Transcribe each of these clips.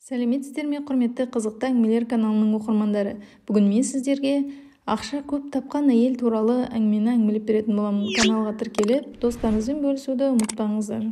Сәлеметсіздер ме, құрметті Қызықты әңгімелер каналының оқырмандары! Бүгін мен сіздерге ақша көп тапқан әйел туралы әңгімені әңгімелеп беретін боламын. Каналға тіркеліп, достарыңызбен бөлісуді ұмытпаңыздар.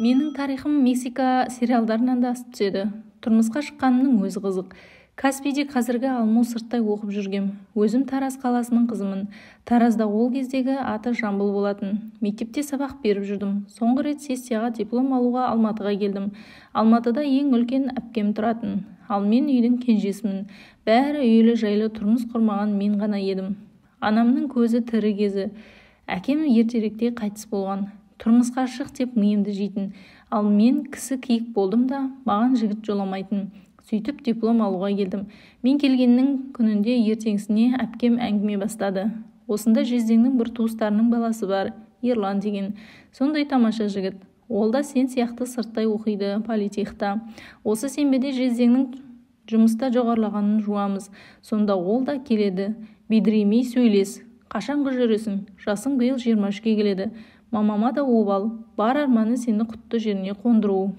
Менің тарихым Мексика сериалдарынан да асып түседі. Тұрмысқа шыққанымның өзі қызық. Каспийде қазіргі АЛМУ сырттай оқып жүргем. Өзім Тараз қаласының қызымын. Таразда ол кездегі аты Жамбыл болатын. Мектепте сабақ беріп жүрдім. Соңғы рет сессияға диплом алуға Алматыға келдім. Алматыда ең үлкен әпкем тұратын. Ал мен үйдің кенжесімін. Бәрі үйлі жайлы, тұрмыс құрмаған мен ғана едім. Анамның көзі тірі кезі. Әкем ертеректе қайтыс болған. Тұрмысқа шық деп миымды жейтін. Ал мен кісі киік болдым да, маған жігіт жоламайтын. Сөйтіп диплом алуға келдім. Мен келгеннің күнінде ертеңгісіне әпкем әңгіме бастады. Осында жездеңнің бір туыстарының баласы бар, Ерлан деген. Сондай тамаша жігіт. Ол да сен сияқты сырттай оқиды политехта. Осы сенбіде жездеңнің жұмыста жоғарылағанын жуамыз. Сонда ол да келеді. Бедіремей сөйлес. Қашан қыз жүресің? Жасың биыл 23-ке келеді. Мамама да обал. Бар арманы сені құтты жеріне қондыру.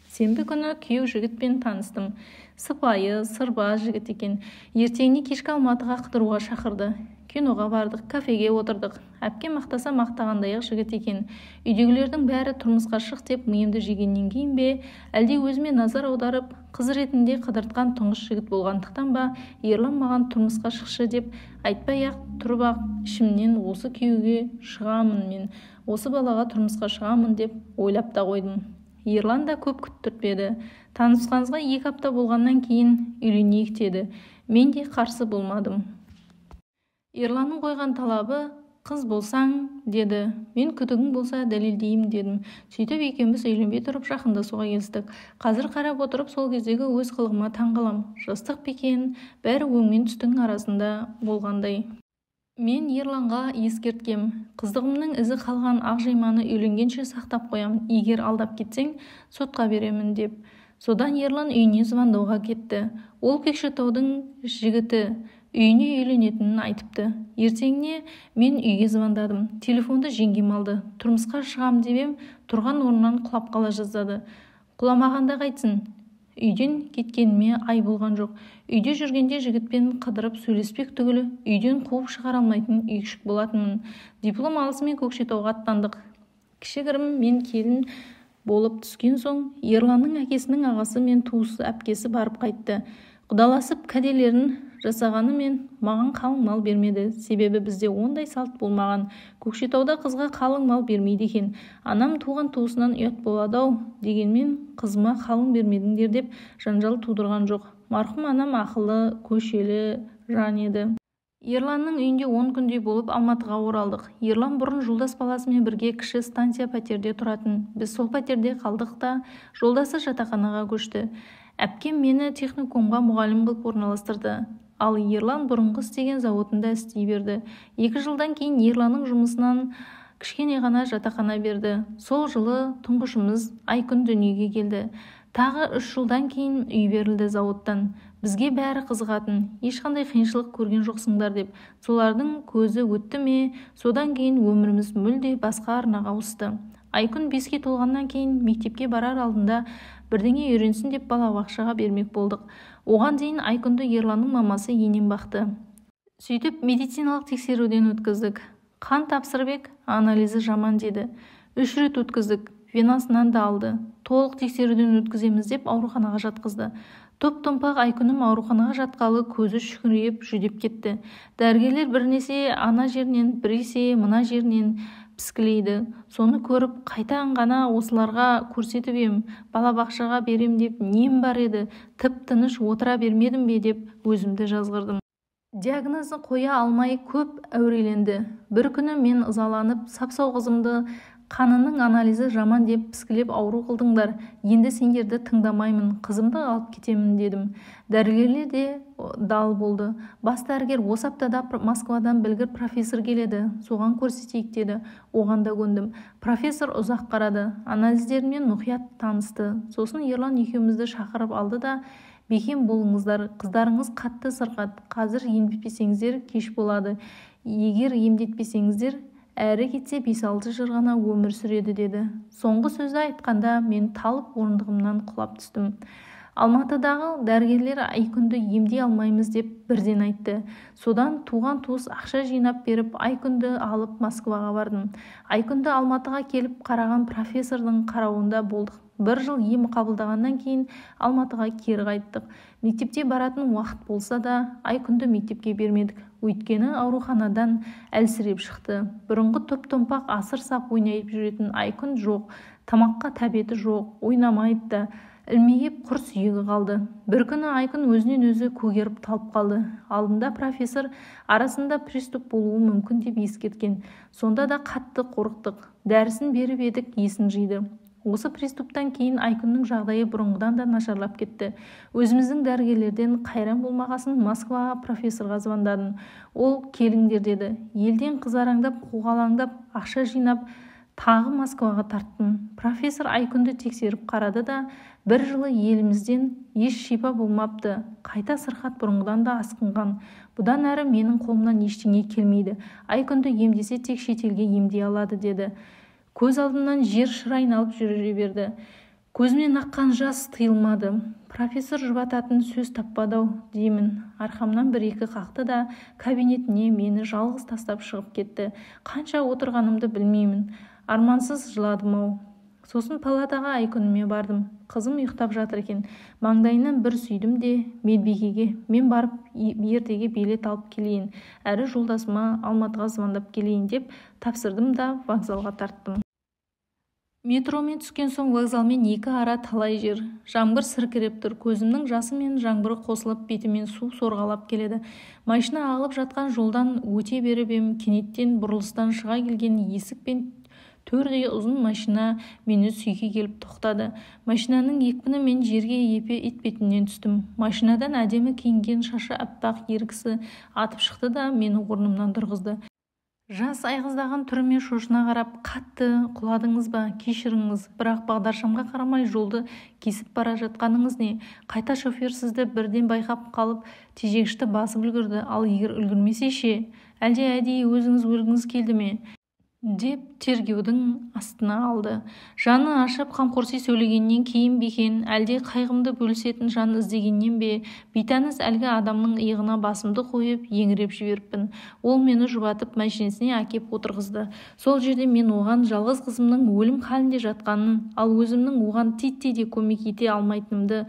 Сенбі күні күйеу жігітпен таныстым. Сыпайы, сырбаз жігіт екен. Ертеңіне кешкі Алматыға қыдыруға шақырды. Киноға бардық, кафеге отырдық. Әпкем мақтаса мақтағандай-ақ жігіт екен. Үйдегілердің бәрі тұрмысқа шық деп миымды жегеннен кейін бе, әлде өзіме назар аударып, қыз ретінде қыдыртқан тұңғыш жігіт болғандықтан ба, Ерлан маған тұрмысқа шықшы деп айтпай-ақ тұрып-ақ ішімнен осы күйеуге шығамын мен, осы балаға тұрмысқа шығамын деп ойлап та қойдым. Ерлан да көп күттіртпеді. Танысқанымызға 2 апта болғаннан кейін үйленейік деді. Мен де қарсы болмадым. Ерланның қойған талабы қыз болсаң деді. Мен күдігің болса дәлелдеймін дедім. Сөйтіп екеуміз үйленбей тұрып жақындасуға келістік. Қазір қарап отырып сол кездегі өз қылығыма таң қалам. Жастық па екен, бәрі өң мен түстің арасында болғандай. Мен Ерланға ескерткем. Қыздығымның ізі қалған ақ жайманы үйленгенше сақтап қоямын. Егер алдап кетсең, сотқа беремін деп. Содан Ерлан үйіне звондауға кетті. Ол Көкшетаудың жігіті, үйіне үйленетінін айтыпты. Ертеңіне мен үйге звондадым. Телефонды жеңгем алды. Тұрмысқа шығам деп ем, тұрған орнынан құлап қала жаздады. Құламағанда қайтсын. Үйден кеткеніме ай болған жоқ. Үйде жүргенде жігітпен қыдырып сөйлеспек түгілі, үйден қуып шығара алмайтын үйшік болатынмын. Диплом алысымен Көкшетауға аттандық. Кішігірім мен келін болып түскен соң, Ерланның әкесінің ағасы мен туысы әпкесі барып қайтты. Құдаласып кәделерін жасағанымен маған қалың мал бермеді. Себебі бізде ондай салт болмаған. Көкшетауда қызға қалың мал бермейді екен. Анам туған туысынан ұят болады-ау дегенмен қызыма қалың бермедіңдер деп жанжал тудырған жоқ. Марқұм анам ақылы, көшелі жан еді. Ерланның үйінде 10 күндей болып Алматыға оралдық. Ерлан бұрын жолдас баласымен бірге кіші станция пәтерде тұратын. Біз сол пәтерде қалдық та, жолдасы жатақханаға көшті. Әпкем мені техникумға мұғалім қылып орналастырды. Ал Ерлан бұрынғы істеген зауытында істей берді. 2 жылдан кейін Ерланның жұмысынан кішкене ғана жатақхана берді. Сол жылы тұңғышымыз Айкүн дүниеге келді. Тағы 3 жылдан кейін үй берілді зауыттан. Бізге бәрі қызығатын, ешқандай қиыншылық көрген жоқсыңдар деп. Солардың көзі өтті ме, содан кейін өміріміз мүлде басқа арнаға ауысты. Айкүн 5-ке толғаннан кейін мектепке барар алдында бірдеңе үйренсін деп балабақшаға бермек болдық. Оған дейін Айкүнді Ерланның мамасы енем бақты. Сөйтіп медициналық тексеруден өткіздік. Қан тапсырып ек, анализі жаман деді. 3 рет өткіздік, венасынан да алды. Толық тексеруден өткіземіз деп ауруханаға жатқызды. Топ-томпақ Айкүнім ауруханаға жатқалы көзі шүңірейіп жүдеп кетті. Дәрігерлер бірнесе ана жерінен, біресе мына жерінен піскілейді. Соны көріп, қайтан ғана осыларға көрсетіп ем, балабақшаға берем деп нем бар еді, тып-тыныш отыра бермедім бе деп өзімді жазғырдым. Диагнозын қоя алмай көп әуреленді. Бір күні мен ызаланып, сап-сау қызымды қанының анализі жаман деп піскілеп ауру қылдыңдар, енді сендерді тыңдамаймын, қызымды алып кетемін дедім. Дәрігерлер де дал болды. Бас дәрігер осы аптада Москвадан білгір профессор келеді, соған көрсетейік деді. Оған да көндім. Профессор ұзақ қарады, анализдерімен мұқият танысты. Сосын Ерлан екеумізді шақырып алды да, бекем болыңыздар, қыздарыңыз қатты сырқат, қазір емдетпесеңіздер кеш болады. Егер емдетпесеңіздер, Әрі кетсе 5-6 жыл ғана өмір сүреді деді. Соңғы сөзді айтқанда мен талып орындығымнан құлап түстім. Алматыдағы дәрігерлер Айкүнді емдей алмаймыз деп бірден айтты. Содан туған-туыс ақша жинап беріп, Айкүнді алып Москваға бардым. Айкүнді Алматыға келіп қараған профессордың қарауында болдық. Бір жыл ем қабылдағаннан кейін Алматыға кері қайттық. Мектепте баратын уақыт болса да, Айкүнді мектепке бермедік. Өйткені ауруханадан әлсіреп шықты. Бұрынғы топ-томпақ асыр сап ойнай жүретін Айкүн жоқ, тамаққа тәбеті жоқ, ойнамайды да, ілмиіп құр сүйегі қалды. Бір күні Айкүн өзінен өзі көгеріп талып қалды. Алдында профессор арасында приступ болуы мүмкін деп ескерткен. Сонда да қатты қорықтық. Дәрісін беріп едік, есін жиды. Осы приступтан кейін Айкүннің жағдайы бұрынғыдан да нашарлап кетті. Өзіміздің дәрігерлерден қайран болмағасын Москваға профессорға звондадым. Ол келіңдер деді. Елден қызараңдап, қуғалаңдап, ақша жинап, тағы Москваға тарттым. Профессор Айкүнді тексеріп қарады да, бір жылы елімізден еш шипа болмапты. Қайта сырқат бұрынғыдан да асқынған. Бұдан әрі менің қолымнан ештеңе келмейді. Айкүнді емдесе тек шетелге емдей алады деді. Көз алдымнан жер шыр айналып жүре берді. Көзімнен аққан жас тыйылмады. Профессор жұбататын сөз таппады-ау деймін. Арқамнан бір-екі қақты да кабинетіне мені жалғыз тастап шығып кетті. Қанша отырғанымды білмеймін. Армансыз жыладым-ау. Сосын палатаға Айкүніме бардым. Қызым ұйықтап жатыр екен. Маңдайынан бір сүйдім де медбикеге мен барып ертеге билет алып келейін, әрі жолдасыма Алматыға звондап келейін деп тапсырдым да вокзалға тарттым. Метромен түскен соң вокзалмен екі ара талай жер. Жаңбыр сіркіреп тұр. Көзімнің жасы мен жаңбыры қосылып бетімен су сорғалап келеді. Машина ағылып жатқан жолдан өте беріп ем, кенеттен бұрылыстан шыға келген есік пен төрдей ұзын машина мені сүйке келіп тоқтады. Машинаның екпіні мен жерге епе етпетінен түстім. Машинадан әдемі киінген шашы аппақ ер кісі атып шықты да мені орнымнан тұрғызды. Жас айғыздаған түріме шошына қарап, қатты құладыңыз ба, кешіріңіз, бірақ бағдаршамға қарамай жолды кесіп бара жатқаныңыз не? Қайта шофер сізді бірден байқап қалып, тежегішті басып үлгерді, ал егер үлгермесе ше? Әлде әдейі өзіңіз өлгіңіз келді ме? Деп тергеудің астына алды. Жаны ашып қамқорси сөйлегеннен кейін бе екен, әлде қайғымды бөлісетін жан іздегеннен бе, бейтаныс әлгі адамның иығына басымды қойып, еңіреп жіберіппін. Ол мені жұбатып мәшинесіне әкеп отырғызды. Сол жерде мен оған жалғыз қызымның өлім халінде жатқанын, ал өзімнің оған титтей де көмек ете алмайтынымды,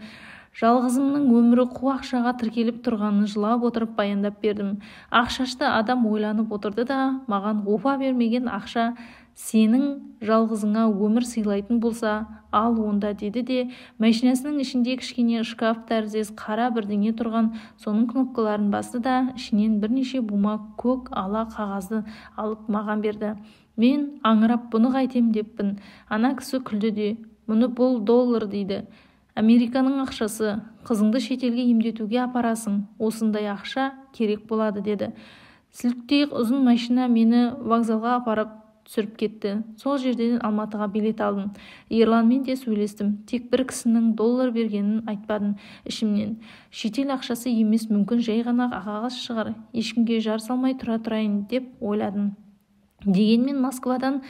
жалғызымның өмірі қу ақшаға тіркеліп тұрғанын жылап отырып баяндап бердім. Ақ шашты адам ойланып отырды да, маған опа бермеген ақша сенің жалғызыңа өмір сыйлайтын болса, ал онда деді де, машинасының ішінде кішкене шкаф тәріздес қара бірдеңе тұрған, соның кнопкаларын басты да, ішінен бірнеше бума көк ала қағазды алып маған берді. Мен аңырап бұны қайтем деппін. Ана кісі күлді де, мұны бұл доллар дейді. Американың ақшасы, қызыңды шетелге емдетуге апарасың, осындай ақша керек болады деді. Сіліктей ұзын машина мені вокзалға апарып түсіріп кетті. Сол жерден Алматыға билет алдым. Ерланмен де сөйлестім. Тек бір кісінің доллар бергенін айтпадым ішімнен. Шетел ақшасы емес, мүмкін жай ғана қағаз шығар. Ешкімге жар салмай тұра тұрайын деп ойладым. Дегенмен Москвадан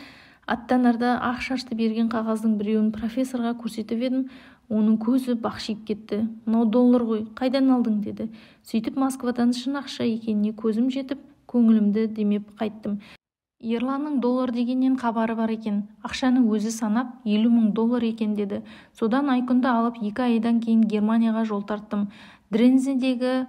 аттанарда ақ шашты берген қағаздың біреуін профессорға көрсетіп едім. Оның көзі бақшиып кетті. Мынау доллар ғой, қайдан алдың деді. Сөйтіп Москвадан шын ақша екеніне көзім жетіп, көңілімді демеп қайттым. Ерланның доллар дегеннен хабары бар екен. Ақшаны өзі санап, 50 мың доллар екен деді. Содан Айкүнді алып 2 айдан кейін Германияға жол тарттым. Дрездендегі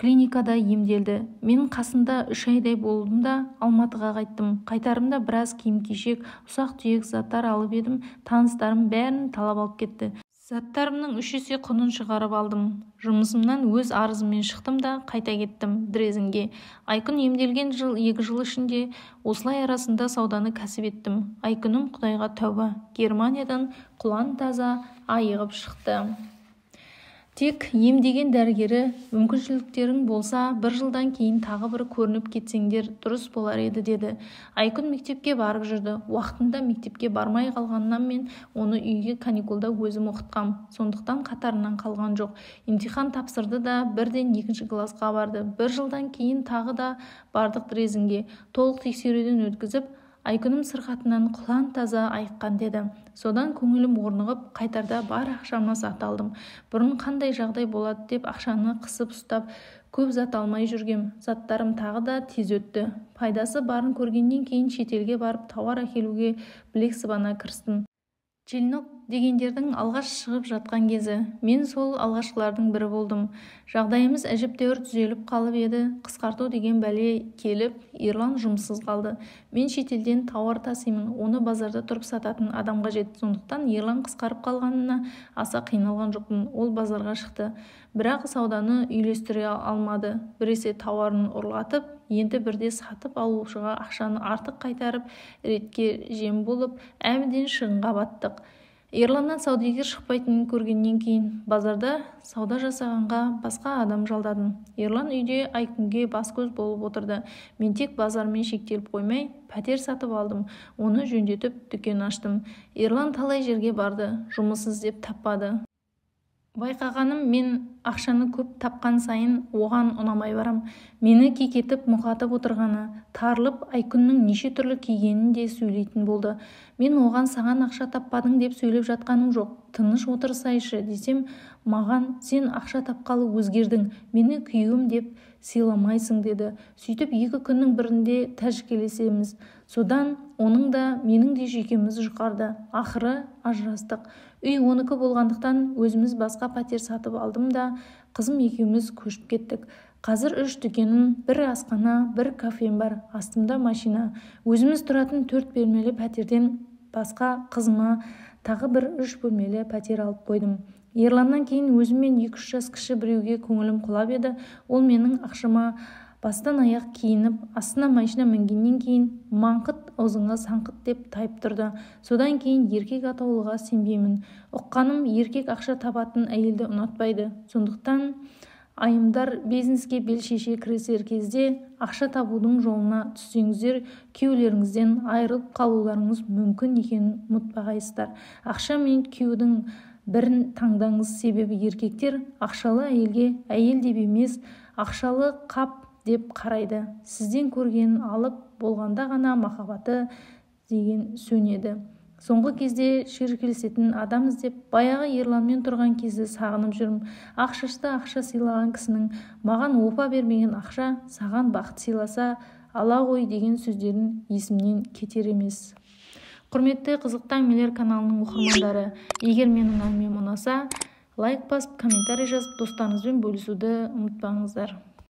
клиникада емделді. Мен қасында 3 айдай болдым да Алматыға қайттым. Қайтарымда біраз киім-кешек, ұсақ-түйек заттар алып едім, таныстарым бәрін талап алып кетті. Заттарымның 3 есе құнын шығарып алдым. Жұмысымнан өз арызыммен шықтым да қайта кеттім Дрезденге. Айкүн емделген жыл 2 жыл ішінде осылай арасында сауданы кәсіп еттім. Айкүнім Құдайға тәуба, Германиядан құлан таза айығып шықты. Тек емдеген дәрігері мүмкіншіліктерің болса, бір жылдан кейін тағы бір көрініп кетсеңдер дұрыс болар еді деді. Айкүн мектепке барып жүрді. Уақытында мектепке бармай қалғаннан мен оны үйге каникулда өзім оқытқам. Сондықтан қатарынан қалған жоқ. Емтихан тапсырды да бірден 2-ші классқа барды. Бір жылдан кейін тағы да бардық Дрезденге. Толық тексеруден өткізіп, Айкүнім сырқатынан құлан таза айыққан деді. Содан көңілім орнығып, қайтарда бар ақшама зат алдым. Бұрын қандай жағдай болады деп ақшаны қысып ұстап, көп зат алмай жүргем. Заттарым тағы да тез өтті. Пайдасы барын көргеннен кейін шетелге барып тауар әкелуге білек сыбана кірістім. Челнок дегендердің алғаш шығып жатқан кезі. Мен сол алғашқылардың бірі болдым. Жағдайымыз әжептәуір түзеліп қалып еді, қысқарту деген бәле келіп, Ерлан жұмыссыз қалды. Мен шетелден тауар тасимын, оны базарда тұрып сататын адам қажет. Сондықтан Ерлан қысқарып қалғанына аса қиналған жоқпын. Ол базарға шықты. Бірақ сауданы үйлестіре алмады. Біресе тауарын ұрлатып, енді бірде сатып алушыға ақшаны артық қайтарып, ретке жем болып, әбден шығынға баттық. Ерланнан саудагер шықпайтынын көргеннен кейін базарда сауда жасағанға басқа адам жалдадым. Ерлан үйде Айкүнге бас-көз болып отырды. Мен тек базармен шектеліп қоймай, пәтер сатып алдым. Оны жөндетіп, дүкен аштым. Ерлан талай жерге барды, жұмыс іздеп таппады. Байқағаным, мен ақшаны көп тапқан сайын оған ұнамай барам. Мені кекетіп мұқатып отырғаны, тарылып Айкүннің неше түрлі кигенін де сөйлейтін болды. Мен оған саған ақша таппадың деп сөйлеп жатқаным жоқ, тыныш отырсайшы десем, маған сен ақша тапқалы өзгердің, мені күйеуім деп сыйламайсың деді. Сөйтіп екі күннің бірінде тәжікелесеміз. Содан оның да менің де жүйкеміз жұқарды. Ақыры ажырастық. Үй оныкі болғандықтан өзіміз басқа пәтер сатып алдым да, қызым екеуміз көшіп кеттік. Қазір 3 дүкенім, бір асхана, бір кафем бар, астымда машина. Өзіміз тұратын 4 бөлмелі пәтерден басқа қызыма тағы бір 3 бөлмелі пәтер алып қойдым. Ерланнан кейін өзіммен 2-3 жас кіші біреуге көңілім құлап еді. Ол менің ақшама бастан аяқ киініп, астына машина мінгеннен кейін маңқыт аузыңа саңқыт деп тайып тұрды. Содан кейін еркек атаулыға сенбеймін. Ұққаным, еркек ақша табатын әйелді ұнатпайды. Сондықтан айымдар бизнеске бел шеше кірісер кезде ақша табудың жолына түссеңіздер, күйеулеріңізден айырылып қалуларыңыз мүмкін екенін ұмытпағайсыздар. Ақша мен күйеудің бірін таңдаңыз, себебі еркектер ақшалы әйелге әйел деп емес, ақшалы қап деп қарайды. Сізден көргенін алып болғанда ғана махаббаты деген сөнеді. Соңғы кезде шүйіркелесетін адам іздеп, баяғы Ерланмен тұрған кезді сағынып жүрмін. Ақ шашты ақша сыйлаған кісінің маған опа бермеген ақша саған бақыт сыйласа ала ғой деген сөздерін есімнен кетер емес. Құрметті Қызықты әңгімелер каналының оқырмандары, егер менің әңгімем ұнаса, лайк басып, комментарий жазып, достарыңызбен бөлісуді ұмытпаңыздар.